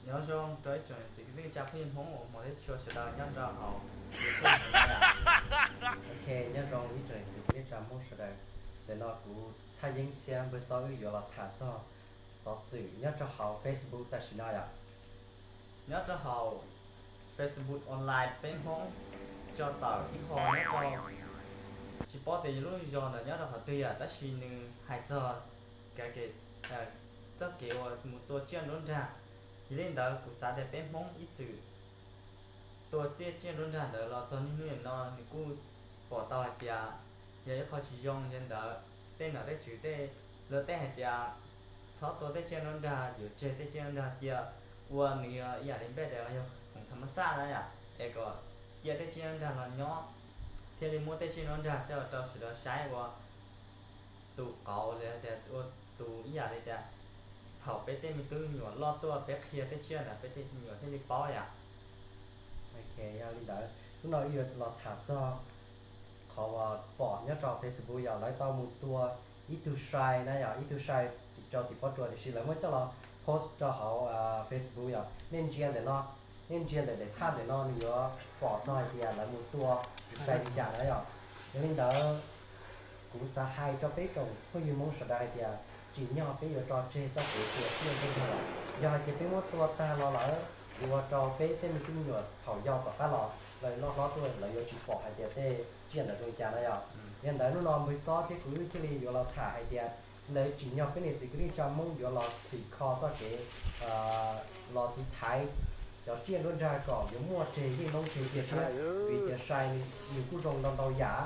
Nyob zoo rau ib tsoom niam txiv kwv tij neej tsa phooj ywg Hmoob uas hmov thiab tshua sawv daws nyob rau hauv YouTube no yom. Ok, nyob zoo ib tsoom niam txiv kwv tij neej tsa Hmoob sawv daws. Ntawm no kuv Thaj Yeeb thiab npawg Xob wb yuav los tham txog xov xwm nyob rau hauv Facebook tam sim no yom. Nyob rau hauv Facebook online peb Hmoob tso tawm ib qho nyob rau, tsis paub tias yog lub zos ntawd nyob rau qhov twg yom, tab sis nws hais txog txoj kev uas mus tua tsiaj nruab nrag. Yog li ntawd kuv xav tias peb Hmoob ib txwm tua tej tsiaj nruab nrag ntawd los txog niaj hnub nim no nws kuj pom tau hais tias yog ib qho tsis zoo. Yog li ntawd tej nom tej tswv tej luag tej hais tias txhob tua tej tsiaj nruab nrag, yuav tseg tej tsiaj nruab nrag cia ua nws yog ib yam li npej tias yog khoom tham mas xaj na yom, es kom cia tej tsiaj nruab nrag los nyob, thiaj li muab tej tsiaj nruab nrag coj rau sawv daws saib ua tus qauv li tias ua tus ib yam li tias thaum peb tej me tub me nyuam loj tuaj peb qhia tej tsiaj ntawd peb tej me nyuam thiaj li paub yom. Ok, yog li ntawd hnub no wb yuav los tham txog qhov uas pom nyob rau Facebook yog lawv tau mus tua ib tug sai na yom, ib tug sai rau tim pob tsuas tiam sis lawv muab coj los post rau hauv Facebook yom. Nej ntsia ntawm no, nej ntsia ntawm daim thaj ntawm no nws yuav pom txog hais tias lawv mus tua tus sai li cas na yom. Yog li ntawd kuv xav hais rau peb tsoom phooj ywg Hmoob sawv daws hais tias tsim nyog peb yuav tso tseg txoj kev tua tsiaj nruab nrag lawm. Yog hais tias peb muab tua tag los lawm yuav ua rau peb tej me tub me nyuam thaum yau tom qab los lawv loj hlob tuaj lawv yuav tsis pom hais tias tej tsiaj ntawd zoo li cas na yom. Yog li ntawd hnub no npawg Xob thiab kuv wb thiaj li yuav los tham hais tias ntawd tsim nyog peb niam txiv kwv tij neej tsa Hmoob yuav los txhim kho txoj kev los tiv thaiv cov tsiaj nruab nrag kom yuav muaj tseg yeej noob tseg tiag thiab, vim tias sai nws kuj zoo ntau ntau yam,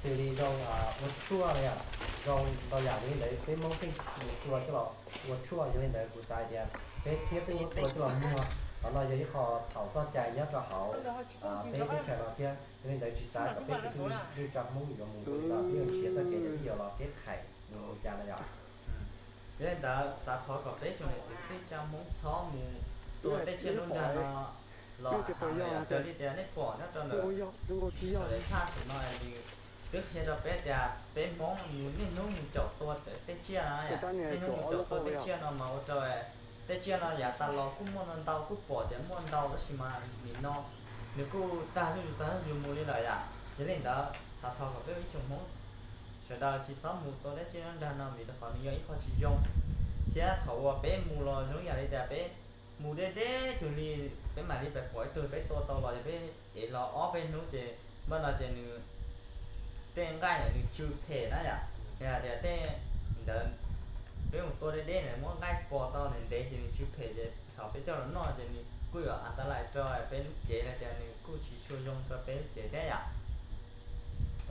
xws li zoo ua tshuaj na yom, zoo ntau yam li ntawd peb Hmoob pheej mus tua coj los ua tshuaj. Yog li ntawd kuv xav hais tias peb thiab peb muab tua coj los muag, qhov no yog ib qho txhaum txoj cai nyob rau hauv peb teb chaws no thiab. Yog li ntawd tsis xav kom peb kwv tij neej tsa Hmoob yuav mus ua li no, peb yuav nrhiav txoj kev tias peb yuav los kev khais mus li cas na yom. Yog li ntawd xav thov kom peb tsoom niam txiv kwv tij neej tsa Hmoob txhob mus tua tej tsiaj nruab nrag no los raws li tias nej pom nyob rau ntawm daim thaj ntawm no nws twb qhia rau peb tias peb Hmoob mus niaj hnub mus caum tua tej tsiaj no, niaj hnub mus caum tua tej tsiaj no mas ua rau tej tsiaj no yav tas los kuj muaj ntau ntau, kuj pom tias muaj ntau tab sis mas nim no nws kuj tag zuj zus tag zuj zus mus li lawm yom. Yog li ntawd xav thov kom peb ib tsoom Hmoob sawv daws tsis txhob mus tua tej tsiaj nruab nrag no vim rau qhov nws yog ib qho tsis zoo, thiab thaum uas peb mus los zoo yam li tias peb mus deb deb cuag li, peb mam li pom ib tug peb tua tau los yog peb ev los ob peb hnub ces npaj no ces nws tej nqaij ntawd nws tsw phem na yom. Yog hais tias tej ntawd peb mus tua deb deb na muab nqaij pos tau ntev ntev ces nws tsw phem ces thaum peb coj los noj ces nws kuj yuav a ta lais rau peb lub cev los tias nws kuj tsis tshua zoo rau peb lub cev thiab yom.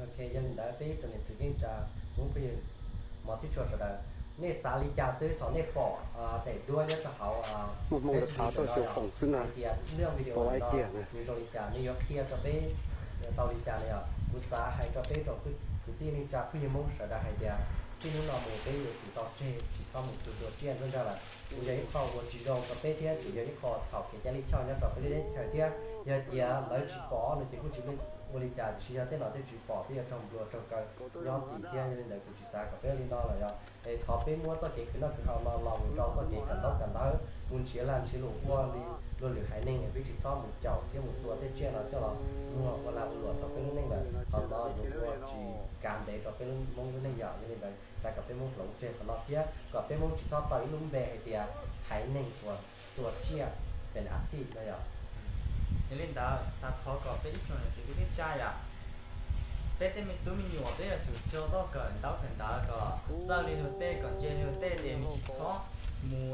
Ok, yog li ntawd peb ib tsoom niam txiv kwv tij neej tsa Hmoob phooj ywg hmov thiab tshua sawv daws, nej xav li cas xwb thaum nej pom daim duab nyob rau hauv Facebook no yom, hais tias lub video no nws zoo li cas, nws yuav qhia rau peb tau li cas no yom. Kuv xav hais rau peb tsoom kwv tij neej tsa phooj ywg Hmoob sawv daws hais tias txij hnub no mus peb yuav tsum tso tseg tsis txhob mus tua tsiaj nruab nrag lawm. Nws yog ib qho uas tsis zoo rau peb thiab tseem yog ib qho txhaum kev cai lij choj nyob rau peb lub teb chaws thiab. Yog hais tias lawv tsis pom no ces kuj tsis ua li cas, tiam sis yog tej nom tej tswv pom peb yuav raug nplua raug kaw nyob ntxiv thiab. Yog li ntawd kuv tsis xav kom peb ua li no lawm yom. Es thov peb muab txoj kev khwv noj khwv haus no los mus rau txoj kev kawm ntaub kawm ntawv, mus nrhiav lag nrhiav luam ua li luag lwm haiv neeg, peb tsis txhob mus caum thiab mus tua tej tsiaj no coj los muag ua lag ua luam rau peb lub neej lawm. Qhov no yuav ua tsis kav ntev rau peb Hmoob lub neej yom. Yog li ntawd xav kom peb Hmoob hloov tseg qhov no thiab kom peb Hmoob tsis txhob tau ib lub npe hais tias haiv neeg uas tua tsiaj pes a xij no yom. Yog li ntawd xav thov kom peb ib tsoom niam txiv kwv tij neej tsa yom, peb tej me tub me nyuam peb yuav tsum tso tau kawm ntaub kawm ntawv kom txawj li luag tej, kom ntse li luag tej, ces nws tsis txhob mus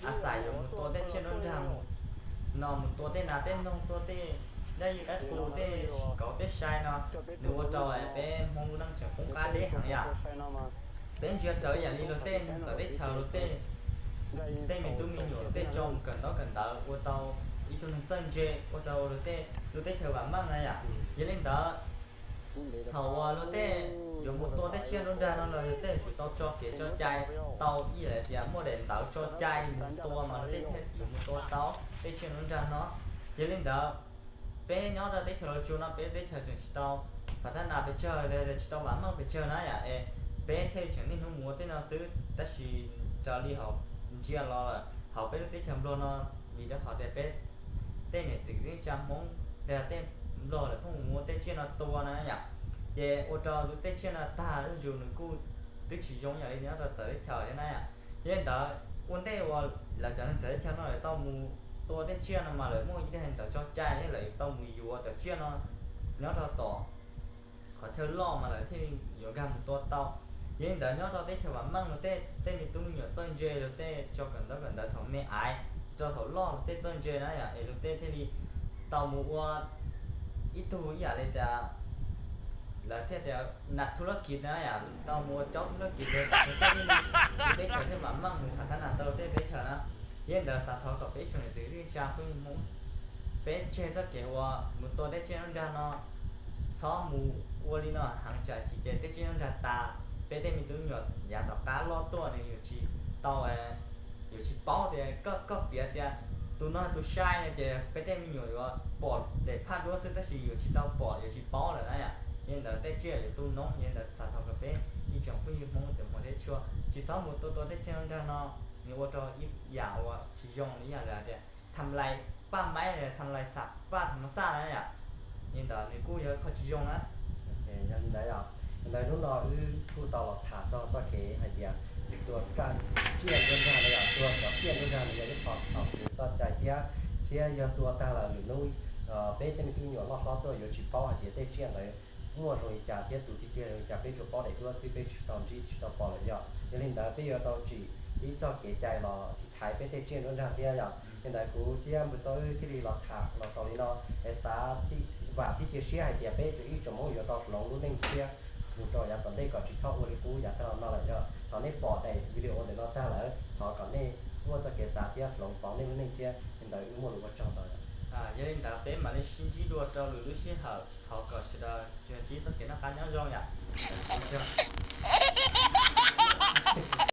a xais yuav mus tua tej tsiaj nruab nrag no, mus tua tej nas tej noog, tua tej dab yij qaib qus, tej kauv tej sai no, nws ua rau peb Hmoob lub neej tseem poob qab deb heev yom. Peb ntsia raws yam li luag tej txawv teb chaws luag tej, tej me tub me nyuam luag tej tso mus kawm ntaub kawm ntawv ua tau ib tug neeg txawj ntse, ua rau luag tej lub teb chaws vam meej na yom. Yog li ntawd thaum uas luag tej yuav mus tua tej tsiaj nruab nrag no los luag tej tsum tau tso kev tso cai tau ib yam li tias muaj daim ntawv tso cai mus tua mas luag tej thiaj yuav mus tua tau tej tsiaj nruab nrag no. Yog li ntawd peb nyob rau teb chaws Los Tsuas no peb teb chaws tseem tsis tau phav thab nas pes tsawg, tsis tau vam meej pes tsawg na yom, es peb thiaj tseem niaj hnub mus ua tej no xwb. Tab sis raws li hauv ntsia los lawm hauv peb lub teb chaws Nplog no, vim rau qhov tias peb tej niam txiv kwv tij neej tsa Hmoob los yog tej Nplog lawv pheej mus ua tej tsiaj no tua na yom, ces ua rau lub teb tsiaj no tag zuj zus, nws kuj twb tsis zoo yam li nyob rau txawv teb chaws thiab na yom. Yog li ntawd ua ntej uas lawv cov neeg txawv teb chaws no lawv tau mus tua tej tsiaj no mas lawv muaj ib daim ntawv tso cai thiab lawv tau mus yuav cov tsiaj no nyob rau tom qhov chaw loj mas lawv thiaj li yuav nkag mus tua tau. Yog li ntawd nyob rau teb chaws vam meej no tej tej me tub me nyuam txawj ntse los tej tso kawm ntaub kawm ntawv thaum me aiv rau thaum loj los tej txawj ntse na yom, es luag tej thiaj li tau mus ua ib tug ib yam li tias lawv thiaj tias nam thu lab kiv na yom, tau mus ua caub thu lab kiv, lawv tej thiaj li, lawv teb chaws thiaj mam meej mus kham thab nas tau luag tej teb chaws na. Yog li ntawd xav thov kom peb ib tsoom niam txiv kwv tij neej tsa phooj ywg Hmoob, peb tseg txoj kev uas mus tua tej tsiaj nruab nrag no, txhob mus ua li no heev tsam sis ces tej tsiaj nruab nrag tas, peb tej me tub me nyuam yav tom qab loj tuaj nws yuav tsis tau, yuav tsis paub tias koj koj piav tias tus no tus sai no ces peb tej me nyuam yuav pom daim phaj duab xwb tab sis yuav tsis tau pom yuav tsis paub lawm na yom. Yog li ntawd tej tsiaj yuav tu noob, yog li ntawd xav thov kom peb ib tsoom phooj ywg Hmoob cov muam thiab tshua tsis txhob mus tua tua tej tsiaj nruab nrag no, nws ua rau ib yam uas tsis zoo li yam li tias tham lais paj maib, tham lais xam paj tham mas xaj na yom. Li ntawd nws kuj yog qhov tsis zoo na. Yog li ntawd, ntawd hnub no wb kuj tau los tham txog txoj kev hais tias tua tsiaj nruab nrag no yom, tua cov tsiaj nruab nrag no yog ib qho txhaum nws txoj cai thiab, thiab yog tua tag lawm lwm hnub peb tej me tub me nyuam loj hlob tuaj yuav tsis paub hais tias tej tsiaj ntawd muaj zoo li cas thiab tus tiag tiag zoo li cas, peb tsuas paub daim duab xwb peb tsis tau ntsib tsis tau pom lawm yom. Yog li ntawd peb yuav tau tsim ib txoj kev cai los thaiv peb tej tsiaj nruab nrag thiab yom. Li ntawd kuv thiab npawg Xauj wb thiaj li los tham los xaus li no, es xav vam thiab cia siab hais tias peb ib tsoom Hmoob yuav tau hloov lub neej thiab mus rau yav tom ntej kom tsis txhob ua li qub yav tag los no lawm yom. Thaum nej pom daim video ntawm no tag lawm thov kom nej muaj txoj kev xav thiab hloov pauv nej lub neej thiab. Li ntawd wb muaj lus ua tsaug ntau. Yog li ntawd peb mam li sib ntsib dua rau lwm lub sij hawm, thov kom sawv daws ntsib txoj kev noj qab nyob zoo yom.